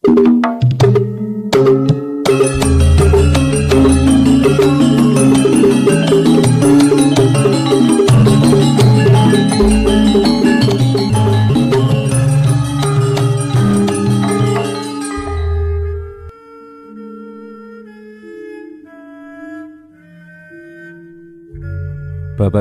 Bapak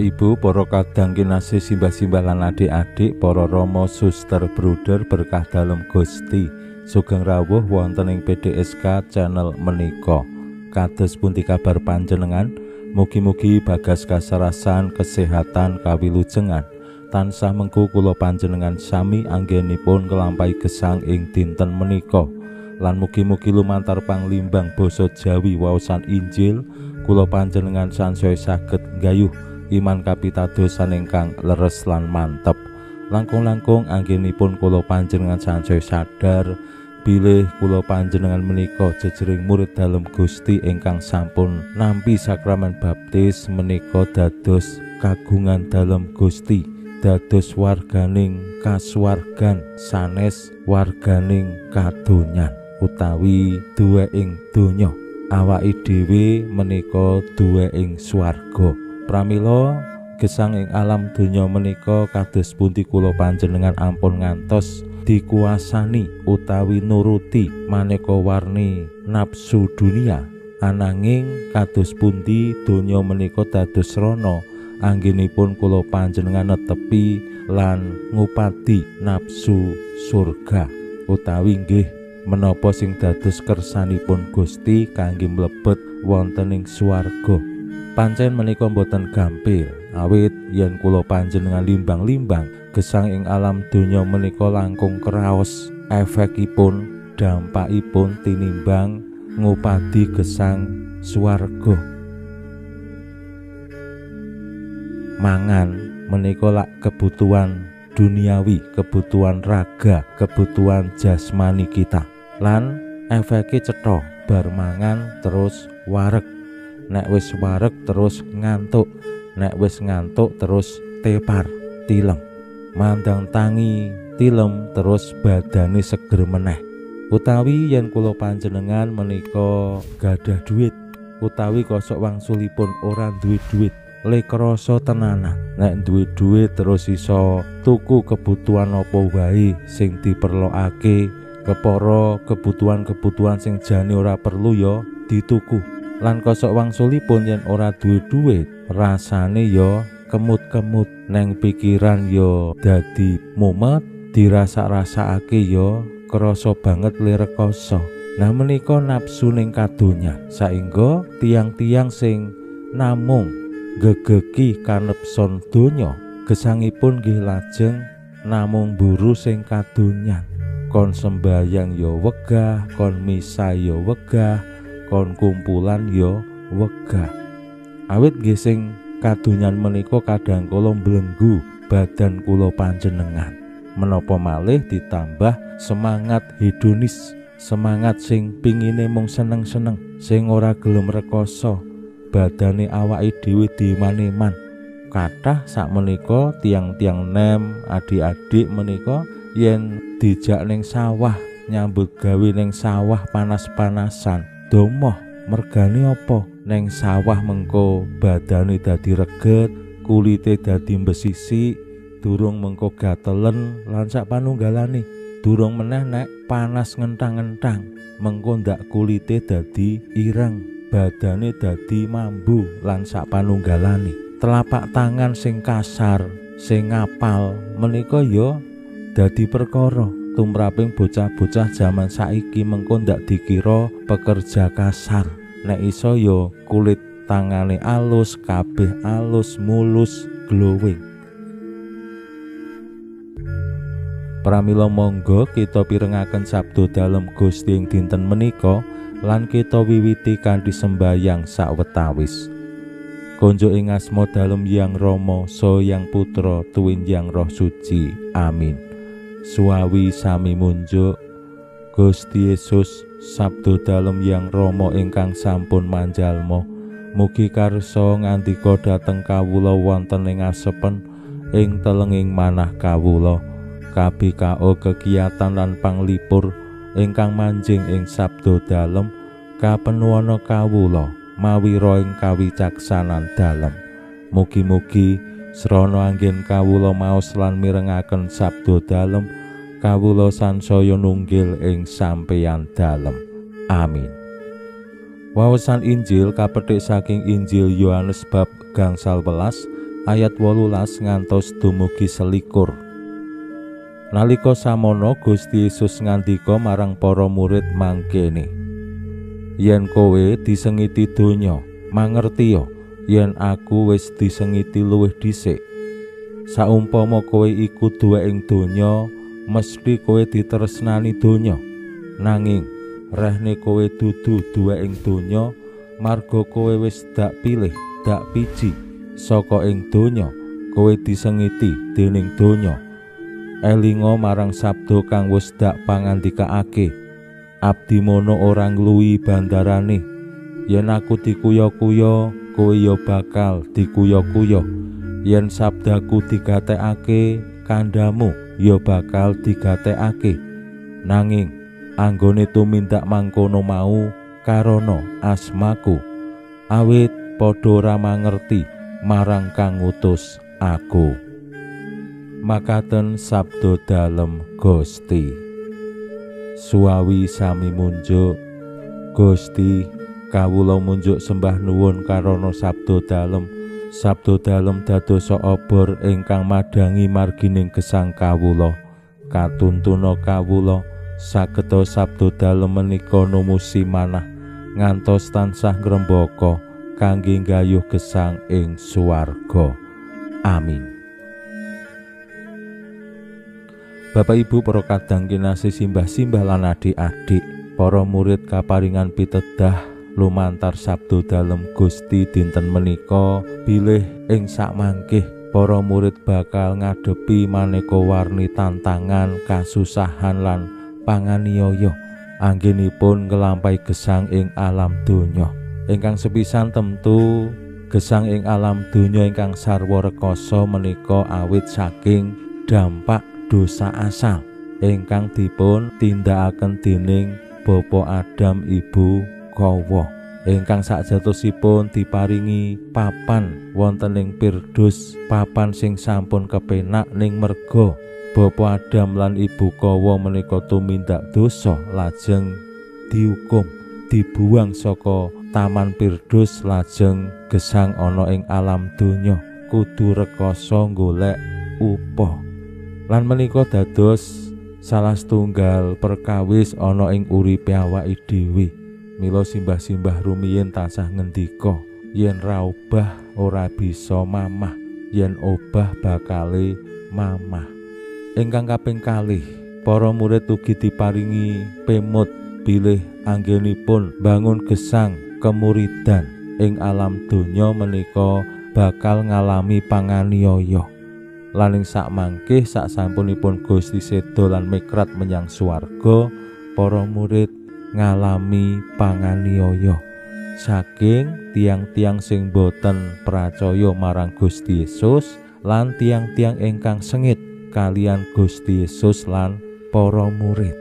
Ibu, para kadang kinasih, simbah-simbah lan adik-adik, para rama, suster, bruder, berkah dalem Gusti. Sugeng rawuh wonten ing PDSK channel menika. Kados pundi kabar panjenengan? Mugi-mugi bagas kasarasan, kesehatan, kawilujengan. Tansah mengku kula panjenengan sami anggenipun nglampahi gesang ing dinten menika. Lan mugi-mugi lumantar panglimbang basa Jawi waosan Injil kula panjenengan sansaya saged nggayuh iman kapitadosan ingkang leres lan mantep. Langkung-langkung anggenipun kula panjenengan sansaya sadar bilih kula panjenengan menika jejering murid dalem Gusti ingkang sampun nampi sakramen baptis menika dados kagungan dalem Gusti, dados warganing kasuwargan sanes warganing kadonyan utawi duwe ing donya. Awake dhewe menika duwe ing swarga. Pramila gesang ing alam donya menika kados pundi kula panjenengan ampun ngantos dikuasani utawi nuruti maneka warni nafsu dunia, ananging kados pundi donya menika dados srana anggenipun kula panjenengan netepi lan ngupati nafsu surga utawi nggih menapa sing dados kersanipun Gusti kangge mlebet wonten ing swarga. Pancen menika mboten gampil, awit yen kula panjenengan limbang-limbang gesang ing alam donya menika langkung kraos efekipun, dampakipun tinimbang ngupadi gesang swarga. Mangan menika lak kebutuhan duniawi, kebutuhan raga, kebutuhan jasmani kita. Lan efeke cetha, bar mangan terus wareg. Nek wis wareg terus ngantuk, nek wis ngantuk terus tepar, tilem. Mandang tangi tilem terus badane seger meneh. Utawi yen kula panjenengan menika gadah duit utawi kosok wangsulipun ora duwe duit, le krasa tenanan. Nek duwe duit terus iso tuku kebutuhan apa wae sing diperlokake, kepara kebutuhan-kebutuhan sing jane ora perlu ya dituku. Lan kosok wangsulipun yen ora duwe duit, rasane ya kemut-kemut, neng pikiran ya dadi mumet, dirasa-rasakake ya krasa banget le rekoso. Nah menika nafsu ning kadonya, saengga tiang-tiang sing namung gegeki kanepson donya, gesangipun nggih lajeng namung mburu sing kadonyan. Kon sembayang ya wegah, kon misa ya wegah, kon kumpulan ya wegah. Awit nggih sing kadonyan menika kadang kala mblenggu badan kula panjenengan. Menapa malih ditambah semangat hedonis, semangat sing pingine mung seneng-seneng, sing ora gelem rekoso, badane awake dhewe dieman-eman. Kathah sakmenika tiang-tiang nem, adik-adik menika yen dijak ning sawah, nyambut gawe ning sawah panas-panasan, domoh mergane apa? Neng sawah mengko badane dadi reget, kulite dadi mbesisi, durung mengko gatelen lan sak panunggalane. Durung meneh nek panas ngentang-ngentang, mengko ndak kulite dadi ireng, badane dadi mambu lan sak panunggalane. Telapak tangan sing kasar, sing ngapal menika ya dadi perkara tumraping bocah-bocah jaman saiki mengko ndak dikira pekerja kasar. Nek iso ya kulit tangane alus, kabeh alus, mulus, glowing. Pramila monggo kita pirengaken sabda dalem Gusti ing dinten menika lan kita wiwiti kanthi sembayang sawetawis. Konjuk ing asma dalem Hyang Rama, Saha Hyang Putra, tuwin Hyang Roh Suci. Amin. Suwawi sami munjuk Gusti Yesus, sabda dalem Hyang Rama ingkang sampun manjalma, mugi karsa ngandika dhateng kawula wonten ing asepen ing telenging manah kawula. KBKO kegiatan lan panglipur ingkang manjing ing sabda dalem kapenuwana kawula mawira ing kawicaksanan dalem. Mugi-mugi srana anggen kawula maos lan mirengaken sabda dalem, kawula sansaya nunggil ing sampeyan dalem. Amin. Wawasan Injil kapetik saking Injil Yohanes bab 18 ayat 18 ngantos dumugi 21. Nalika samono Gusti Yesus ngandika marang para murid mangkene, yen kowe disengiti donya, mangertiya yen aku wis disengiti luwih dhisik. Saumpama kowe iku duwe ing donya, mesti kowe ditresnani donya. Nanging rehne kowe dudu duwe ing donya, marga kowe wis dak pilih, dak piji saka ing donya, kowe disengiti dening donya. Elinga marang sabda kang wis dak pangandikaake, abdi mono ora ngluwi bandarane. Yen aku dikuya-kuya, kowe ya bakal dikuya-kuya. Yen sabdaku digatekake, kandhamu ya bakal digatekake. Nanging anggone tumindak mangkono mau karana asmaku, awit padha ora mangerti marang kang ngutus aku. Makaten sabda dalem Gusti. Suwawi sami munjuk. Gusti, kawula munjuk sembah nuwun karana sabda dalem. Sabda dalem dadosa obor ingkang madhangi margining gesang kawula. Katuntuna kawula sageta sabda dalem menika numusi manah ngantos tansah ngrembaka kangge nggayuh gesang ing swarga. Amin. Bapak Ibu para kadang kinasih, simbah-simbah lan adik-adik, para murid kaparingan pitedah lumantar sabda dalem Gusti dinten menika bilih ing sakmangkih para murid bakal ngadepi maneka warni tantangan, kasusahan lan panganiaya anggenipun nglampahi gesang ing alam donya. Ingkang sepisan tentu gesang ing alam donya ingkang sarwa rekasa menika awit saking dampak dosa asal ingkang dipun tindakaken dening Bapa Adam Ibu Hawa, ingkang sakjatosipun diparingi papan wonten ing Pirdus, papan sing sampun kepenak ning merga Bapa Adam lan Ibu Hawa menika tumindak dosa lajeng dihukum, dibuang saka Taman Pirdus lajeng gesang ana ing alam donya, kudu rekasa golek upah. Lan menika dados salah setunggal perkawis ana ing uripe awake dhewe. Mila simbah-simbah rumiyin tansah ngendika, yen ra obah ora bisa mamah, yen obah bakale mamah. Ingkang kaping kalih, para murid ugi diparingi pemut bilih anggenipun bangun gesang kemuridan ing alam donya menika bakal ngalami panganiaya. Lan ing sakmangkih saksampunipun Gusti seda lan mikrat menyang swarga, para murid ngalami panganiaya saking tiang-tiang sing boten pracaya marang Gusti Yesus lan tiang-tiang ingkang sengit kalian Gusti Yesus lan para murid.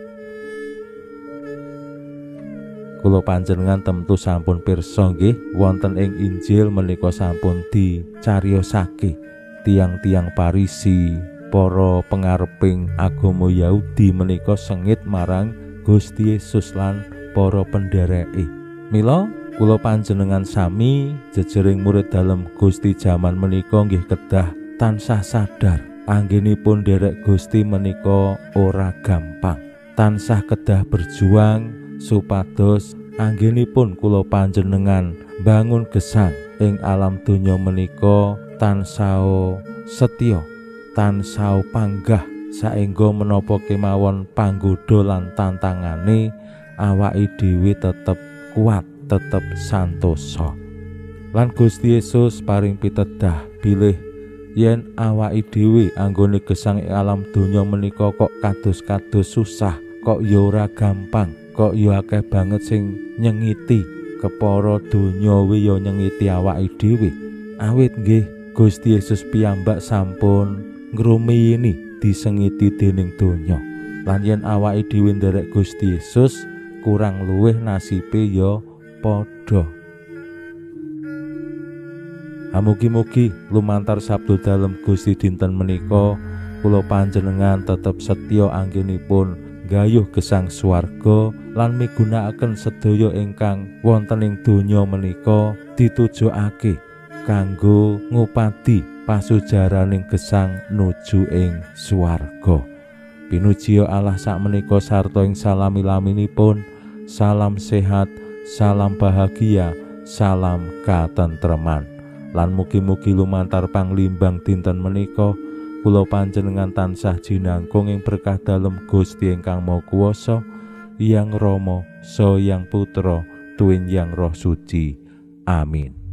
Kula panjenengan tentu sampun pirsa nggih, wonten ing Injil menika sampun dicariyosake tiang-tiang Parisi, para pengareping agama Yahudi menika sengit marang Gusti Yesus lan para pendereke. Mila kula panjenengan sami jejering murid dalem Gusti jaman menika nggih kedah tansah sadar anggenipun nderek Gusti menika ora gampang. Tansah kedah berjuang supados anggenipun kula panjenengan bangun gesang ing alam donya menika tansah setya, tansah panggah saengga menapa kemawon panggoda lan tantangane awake dhewe tetep kuat, tetep santosa. Lan Gusti Yesus paring pitedah bilih yen awake dhewe anggone gesang ing alam donya menika kok kados-kados susah, kok ya ora gampang, kok ya akeh banget sing nyengiti, kepara donya wi ya nyengiti awake dhewe. Awit nggih Gusti Yesus piyambak sampun ngrumiyini disengiti dening donya. Lan yen awake dhewe nderek Gusti Yesus kurang luwih nasibe ya padha. Mugi-mugi lumantar sabda dalem Gusti dinten menika kula panjenengan tetep setya anggenipun gayuh gesang swarga lan migunakaken sedaya ingkang wonten ing donya menika ditujokake kanggo ngupadi pasujaraning gesang nuju ing swarga. Pinuji Allah sakmenika sarta ing salami-laminipun. Salam sehat, salam bahagia, salam katentreman. Lan mugi-mugi lumantar panglimbang dinten menika kula panjenengan tansah jinangkung ing berkah dalem Gusti ingkang Maha Kuwasa, Hyang Rama, Saha Hyang Putra, tuwin Hyang Roh Suci. Amin.